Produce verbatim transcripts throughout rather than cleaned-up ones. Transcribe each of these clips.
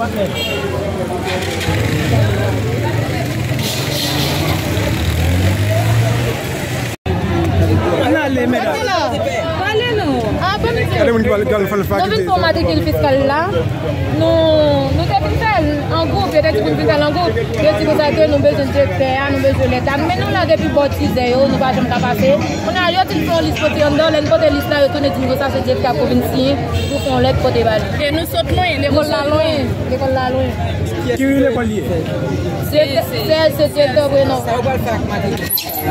Ann ale, medam. Pale non. Gade moun ki pral, pral fè l. Nou vin fè matrikil fiskal la. Nou, nou te vin fè l an gwoup, yo te di pou n vin fè l an gwoup. Yo di konsa ke nou bezwen direktè a, nou bezwen lèt la. Men nou la depi bò sizè yo, nou pa janm ka pase. Kounye a, yo di n fè yon lis pote anndan, lè n pote lis la, yo tounen di n konsa se direktè a pou vin siyen, pou fè yon lèt pote ba li. E nou sot lwen, lekòl la lwen. Lekòl la lwen. Ki lekòl li ye? Se, se, se direktè Prenon. Sa yo pral fè ak matrikil?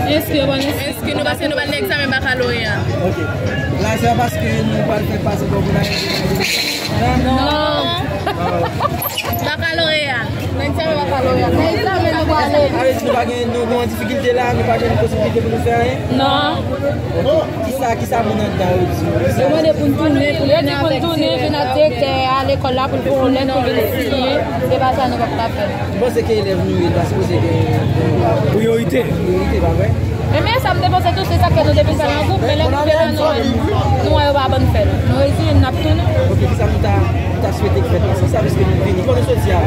Èske nou pral, èske nou pase, nou pral nan egzamen bakaloreya? Ok. La, se pa paske nou pral fè pase pou nou. Non. Bakaloreya. Nan egzamen bakaloreya. Nan egzamen nou prale. Sa vle di nou pa gen, nou, nou an difikilte la, nou pa gen posiblite pou nou fè anyen? Non. Ok. Kisa, kisa moun anndan yo di? Yo mande pou n tounen, pou n vin avèk direktè a lekòl la, pou l fè yon lèt pou vin siyen. Se pa sa nou p ap ka fè. M panse ke elèv nou ye, ta sipoze gen priyorite. Priyorite, pa vre? Men, men sa m te panse tou, se sa k fè nou te vin fè l an gwoup, men lè nou te nan nou menm, nou wè yo pa ban n fè l. Nou reziyen n, n ap tounen. Ok, kisa nou ta, nou ta swete k fèt nan sans sa, piske nou vini, kote nou soti a?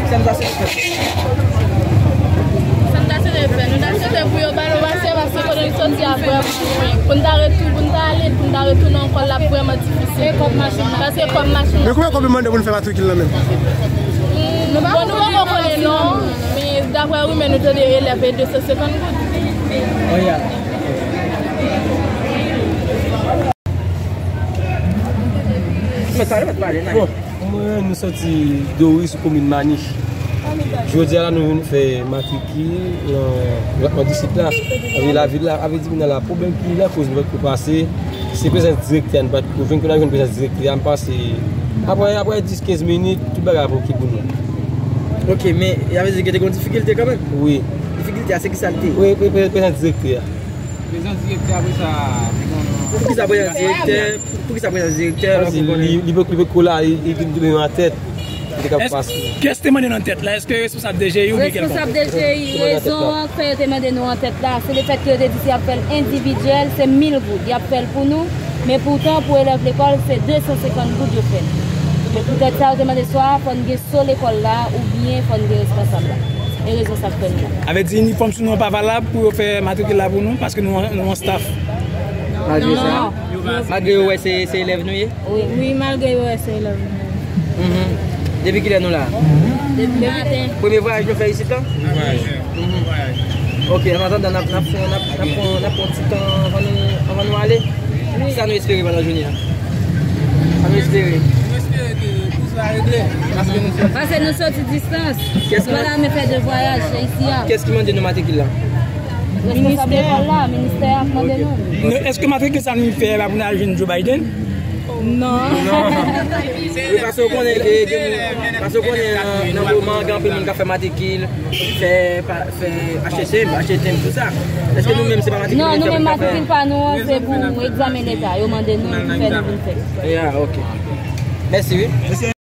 Kisa nou ta swete k fèt? Sa n ta swete fè? Nou ta swete pou yo ba nou pase, paske kote n soti a vrèman lwen. Pou n ta retou-, pou n ta ale, pou n ta retounen ankò, l ap vrèman difisil. E kòb machin nan? Paske kòb machin nan. Men konbyen kòb yo mande pou n fè matrikil la menm? Bon, nou poko konnen non, men daprè rimè nou tande elèv e de san senkant goud. Oh, yeah. Mwen pale, mwen pale, nan. Bon, mwen, nou soti Dori sou komin Manich. Jodi a la, nou vin fè matrikil nan, nan distrikt la. Avè lavil la, avè di moun la, pwoblèm ki lakoz nou pa t ko pase, se prezans direktè a, nou pa t ko vin, kounye a nou jwenn prezans direktè a, m panse, apre, apre dis kenz minit, tout bagay ap oke pou nou. Ok, men, sa vle di gen te gen difikilte kanmenm? Wi. Difikilte a, se ki sa l te ye? Wi, pre-, pre-, prezans direktè a. Prezans direktè, apre sa, pou ki sa prezans direktè? Pou ki sa prezans direktè? Paske li, li, li poko la, li, li te nan tèt. Li te ka pase. Kiyès te mande nan tèt la? Èske responsab D G I oubyen kèlkonk? Responsab D G I, rezon an k fè yo te mande nou an tèt la, se lefèt ke yo te di si y ap fè l endividyèl, se mil goud, y ap fè l pou nou, men poutan pou elèv lekòl, se de san senkant goud yo fè l. Men poutèt sa, yo te mande swa fò n gen so lekòl la, oubyen fò n gen responsab la. E rezon sa k fè nou la. Sa vle di inifòm sou nou an pa valab pou yo fè matrikil la pou nou, paske nou, nou an staff. Malgre sa, malgre yo wè se, se elèv nou ye? Wi. Wi, malgre yo wè se elèv nou ye. Mhm. Depi kilè nou la? Depi maten. Premye vwayaj nou fè isit la? Wi. Mhm. Ok, an atandan, n ap, n ap fè, n ap, n ap pran, n ap pran ti tan anvan nou, anvan nou ale. Wi. Sa nou espere pandan jounen an? Sa nou espere? Nou espere ke tout sa regle. Paske nou soti distans. Kiyès ki mande? Nou pa ta renmen fè de vwayaj isi a. Kiyès ki mande nou matrikil la? Responsab lekòl la, ministè a k mande nou. Nou, èske matrikil sa nou fè la pou n al jwenn Joe Biden? Non. Non. Wi, paske w konnen, e, gen moun, paske w konnen nan, nan moman an, gen anpil moun k ap fè matrikil, fè, pa, fè H S M, H S M, tout sa. Èske nou menm, se pa matrikil leta nou ka fè? Non, nou menm matrikil pa nou an, se pou egzamen leta. Yo mande nou, nou fè, nou vin fè. Ya, ok. Mèsi, wi.